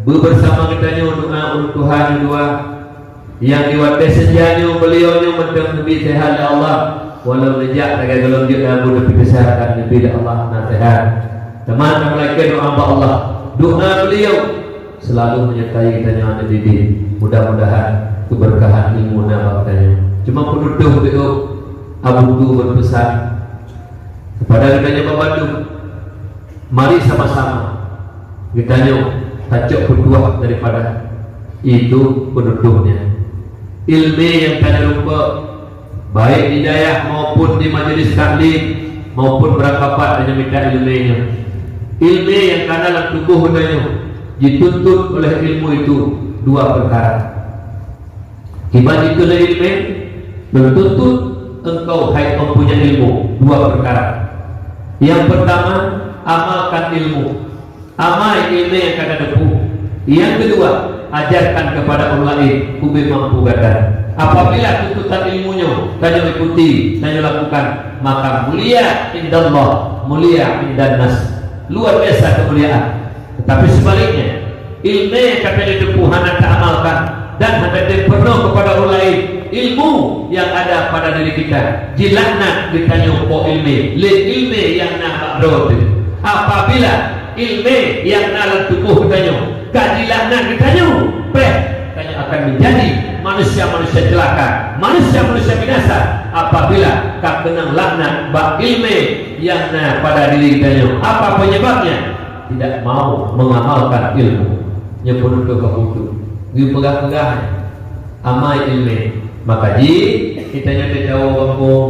Beubersama geutanyoe doa ureuëng tuha nyoe dua. Nyang di watée seujah nyoe beuliau nyoe mantong neubi seuhat lé Allah. Walau neujak lagée gohlom jeuet lam buleuen, tapi seuhat neubi lé Allah na seuhat. Teuma tameulakée doa bak Allah. Doa beuliau selalu menyertai geutanyoe aneuk didik. Mudah-mudahan keberkahan ilmu na bak geutanyoe. Cuma penutup, Abu Tu berpesan kepada geutanyoe bak bandum, mari sama-sama geutanyoe tacok peutuah daripada itu penutuhnya. Ilmu nyang tanyoe rumpok, baik di dayah maupun di majelis taklim maupun beurangkapat tanyoe mita ilmu nyoe. Ilmu nyang kana lam tuboh geutanyoe jituntut oleh ilmu itu dua peukara. Kiban jikheun lé ileumèe, meutuntut engkau hai mempunyai ilmu dua peukara. Nyang peurtama, amalkan ilmu. Amai ileumèe nyang ka tateupeue. Nyang keudua, ajarkan keupada ureueng laén ubé mampu gata. Apabila tuntutan ilmu nyoe tanyoe ikuti, tanyoe lakukan, maka mulia indallah, mulia indannas. Luar biasa kemuliaan. Tetapi sebaliknya, ileumèe nyang ka tateupeue hana taamalkan dan hana tapeurunoe keupada ureueng laén, ilmu nyang ada pada diri kita jilaknat geutanyoe po ileumèe lé ileumèe nyang na bak droe teuh. Apabila ileumèe nyang na lam tuboh geutanyoe ka jilaknat geutanyoe, bèk tanyoe akan menjadi manusia-manusia celaka, manusia-manusia binasa apabila ka keunong laknat bak ileumèe nyang na pada diri geutanyoe. Apa penyebabnya? Tidak mau mengamalkan ilmu. Nyoe peununtut keu buku. Geupeugah-peugah amai ileumèe. Maka jih, geutanyoe teuh tawoe gampông,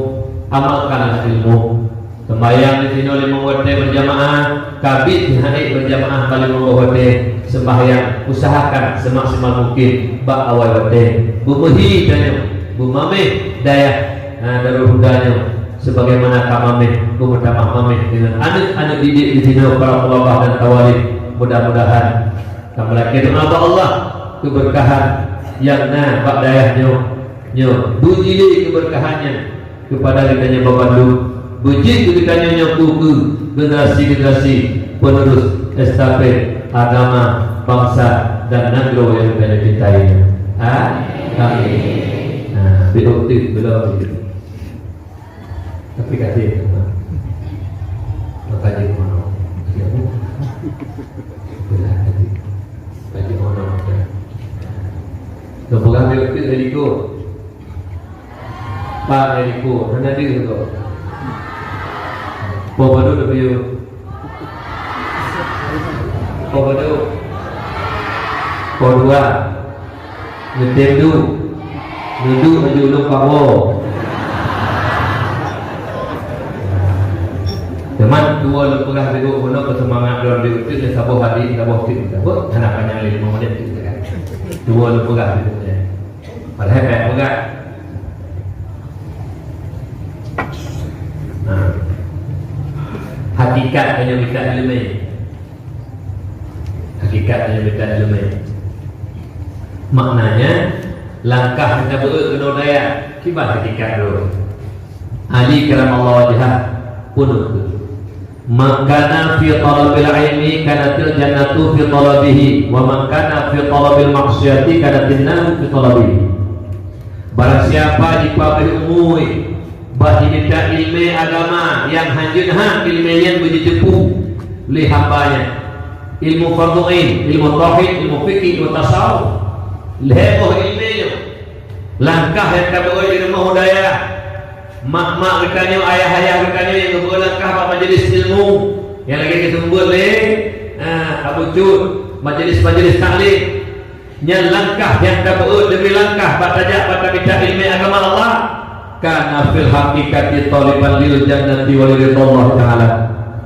amalkanlah ilmu. Sembahyang di sinoe limong watèe berjamaah, ka bit jih han ék berjamaah ka limong boh watèe. Sembahyang usahakan semaksimal mungkin bak awai watèe. Beumeuhi tanyoe, beumamèh dayah, nah, Darul Huda nyoe. Sebagaimana ka mamèh, beumeutamah mamèh deungon aneuk-aneuk didik di sinoe, para thalabah dan thawalib. Mudah-mudahan ka meulakèe doa bak Allah, keubeurkahan nyang na bak dayah nyoe, nyoe beujilé keubeurkahan nyan keupada geutanyoe bandum, beujeuet keu geutanyoe nyoe keu generasi-generasi penerus estafet agama, bangsa, dan nanggroe nyang geutanyoe cintai nyoe. Ha? Amin. Nah, beuh teuk belom. Tapi ka jeuet, maka jeuet meunoe. Jeuet meunoe. Belah ka jeuet. Ka jeuet meunoe. Keu peugah beuh teuk dari ko. Pak dari ko, hana deuh ko. Po baru lebih. Po baru. Po dua. Neutem duek. Neuduek laju ulôn pamoe. Teuma tuwoe lôn peugah lé geuh bunoe keu seumangat droe lé uteuk lé saboh hadis, saboh cit, saboh hana panyang lé limong menit cit kan. Tuwoe lôn peugah lé geuh nyan. Padahai payah peugah. Nah. Hakikat tanyoe mita ileumèe. Hakikat nyang mita ileumèe. Maknanya, langkah nyang tabeuet keunoe dayah, kiban hakikat droe. Ali karamallahu wajhah peununtut. Man kana fi talabil ilmi kanatil jannatu fi talabihi, wa man kana fi talabil maksiyati kanatin naru fi talabihi. Barang siapa jipabéh umui bak jimita ileumèe agama nyang hanjeuet that ileumèe nyan beujiteupeu lé hamba nyan, ilmu fardhu ain, ilmu tauhid, ilmu fikih, ilmu tasawuf, lhèe boh ileumèe nyoe, Langkah nyang tabeuet di rumoh u dayah, mak-mak geutanyoe, ayah-ayah geutanyoe nyang geubeuet langkah bak majlis ilmu, nyang lagée geuseumeubeuet lé, ah, Abu Cut, majlis-majlis taklim. Nyan langkah nyang tabeuet leubeh langkah bak tajak bak tamita ileumèe agama Allah. Kana fil haqiqati thaliban lil jannati wa li ridha Allah Ta'ala.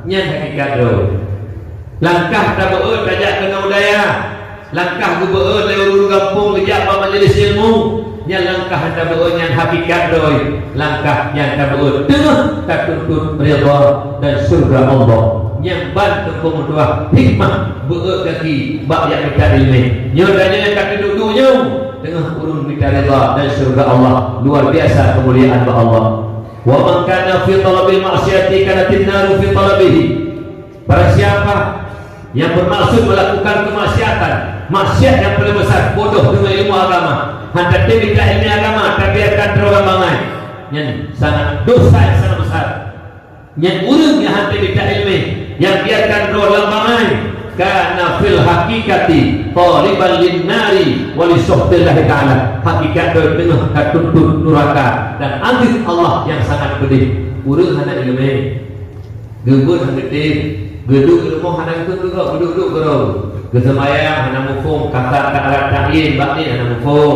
Nyan hakikat droe. Langkah tabeuet tajak keunoe u dayah. Langkah geubeuet lé ureueng gampông geujak bak majlis ilmu. Nyan langkah nyang tabeuet nyan hakikat droe. Langkah nyang tabeuet teungoh tatuntut ridha dan syeuruga Allah. Nyan ban teungku meutuah hikmah beuet gaki bak jak mita ileumèe. Nyoe tanyoe nyang ka teuduek-duek nyoe teungoh ureueng mita ridha dan syeuruga Allah. Luar biasa keumuliaan bak Allah. Wa man kana fi talabil ma'siyati kanatin naru fi talabihi. Barang siapa yang bermaksud melakukan kemaksiatan, maksiat yang paling besar, bodoh dengan ilmu agama, hana teubiet ilmu agama, tabiarkan droe lam bangai. Nyan sangat dosa yang sangat besar. Nyan ureueng nyang hana teubiet ilmu, nyang biarkan droe lam bangai, kana fil haqiqati thaliban lin nari wa li sukhtillahi ta'ala. Hakikat droe teungoh tatuntut nuraka dan azab Allah yang sangat pedih. Ureueng hana ileumèe. Geubeuet hana geutem, geuduek di rumoh hana geutem, geuduek-duek keudroe. Geuseumayang hana muphom, kata ta'arat ta'yin bak nyan hana muphom.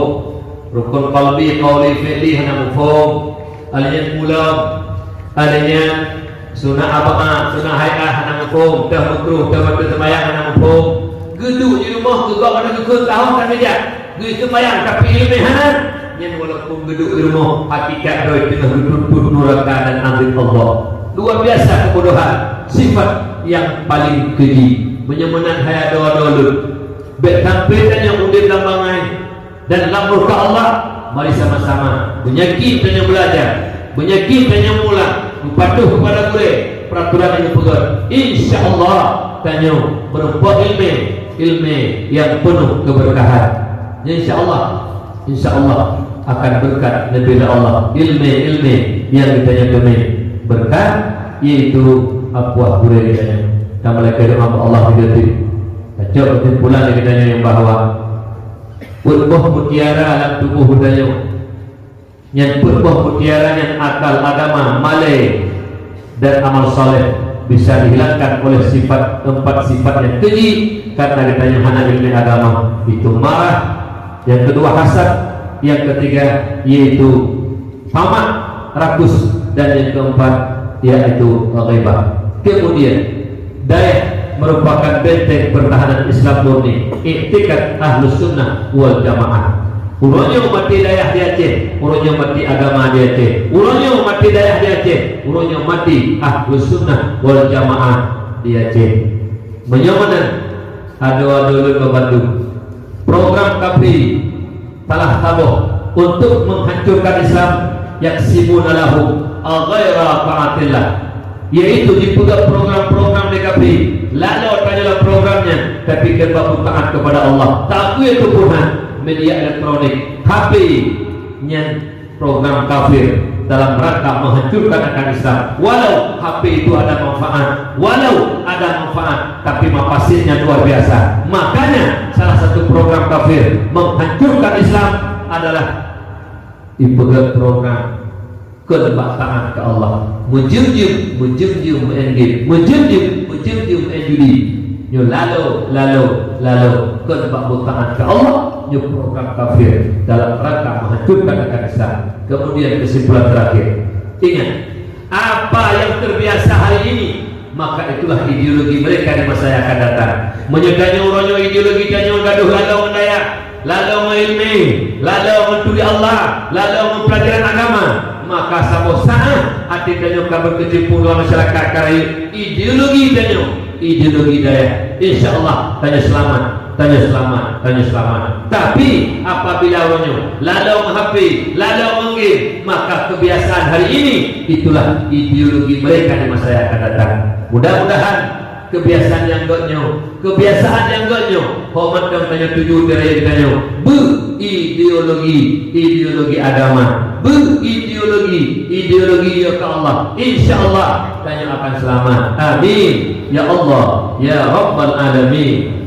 Rukun qalbi, qauli, fi'li hana muphom. Alèh nyan pulang, alèh nyan sunat ab'ad, sunat hai'ah hana muphom, teuh makruh, teuh bateue seumayang hana muphom. Geuduek di rumoh, geugob hana geukheun, tahun ka geujak. Geuseumayang tapi ileumèe hana. Nyan walaupun geuduek di rumoh, hakikat droe teungoh geutuntut nuraka dan azab Allah. Luar biasa kebodohan, sifat yang paling keji. Meunyoe meunan hai adoe-adoe lôn, bèk sampai tanyoe udép lam bangai dan lam murka Allah. Mari sama-sama meunyakin tanyoe beulajar, meunyakin tanyoe mulang, meupatuh keupada gurèe, peuraturan nyang geupeugah. Insya Allah tanyoe meureumpok ileumèe, ileumèe nyang peunoh keubeurkahan. Insya Allah, insya Allah akan beurkat neubela Allah ileumèe-ileumèe nyang geutanyoe teumé. Beurkat, yaitu apuah gurèe geutanyoe. Tameulakèe doa bak Allah di geutanyoe. Tacok keusimpulan di geutanyoe nyang bahwa peuet boh mutiara lam tuboh geutanyoe. Nyan peuet boh mutiara nyan akal, agama, malèe, dan amal saleh bisa dihilangkan oleh sifat, empat sifat nyang keji, karena geutanyoe hana ileumèe agama, itu marah, yang kedua hasad, yang ketiga yaitu tamak, rakus, dan yang keempat yaitu ghibah. Kemudian, dayah merupakan benteng pertahanan Islam murni, iktikad Ahlus Sunnah wal Jamaah. Uroe nyoe maté dayah di Aceh, uroe nyoe maté agama di Aceh. Uroe nyoe maté dayah di Aceh, uroe nyoe maté Ahlus Sunnah wal Jamaah di Aceh. Meunyoe meunan, adoe-adoe lôn bak bandum, program kafé salah saboh untuk menghancurkan Islam, yaksibuna lahum ghaira taatillah, yaitu jipeugah program-program di kafé, lalu tanyoe lam program nyan, tapi keu bak taat kepada Allah. Tapi itu pun ha, media elektronik, H P nyan program kafir dalam rangka menghancurkan akan Islam. Walau H P itu ada manfaat, walau ada manfaat, tapi mafasidnya luar biasa. Makanya salah satu program kafir menghancurkan Islam adalah ipeugét program keu bak taat keu Allah. Meujeuem-jeuem, meujeuem-jeuem meu'en game, meujeuem-jeuem, meujeuem-jeuem meu'en judi. Nyoe lalo, lalo, lalo keu bak taat keu Allah, nyoe program kafir dalam rangka menghancurkan akan Islam. Kemudian kesimpulan terakhir, ingat, apa yang terbiasa hari ini, maka itulah ideologi mereka di masa yang akan datang. Meunyoe tanyoe uroe nyoe ideologi tanyoe gadoh lalo ngon dayah, lalo ngon ileumèe, lalo ngon turi Allah, lalo ngon peulajaran agama, maka saboh saát até tanyoe ka beukeucampu ngon masyarakat ka rayeuk ideologi tanyoe, ideologi dayah. Insya Allah tanyoe seulamat. Tanyoe seulamat, tanyoe seulamat. Tapi apabila uroe nyoe lalo ngon H P, lalo ngon game, maka kebiasaan hari ini itulah ideologi mereka di masa yang akan datang. Mudah-mudahan kebiasaan nyang gét nyoe, kebiasaan nyang gét nyoe, horeumat tanyoe tuju diri tanyoe. Beu ideologi, ideologi agama. Beu ideologi, ideologi ya ke Allah. Insya Allah tanyoe akan seulamat. Amin. Ya Allah, ya Rabbal Alamin.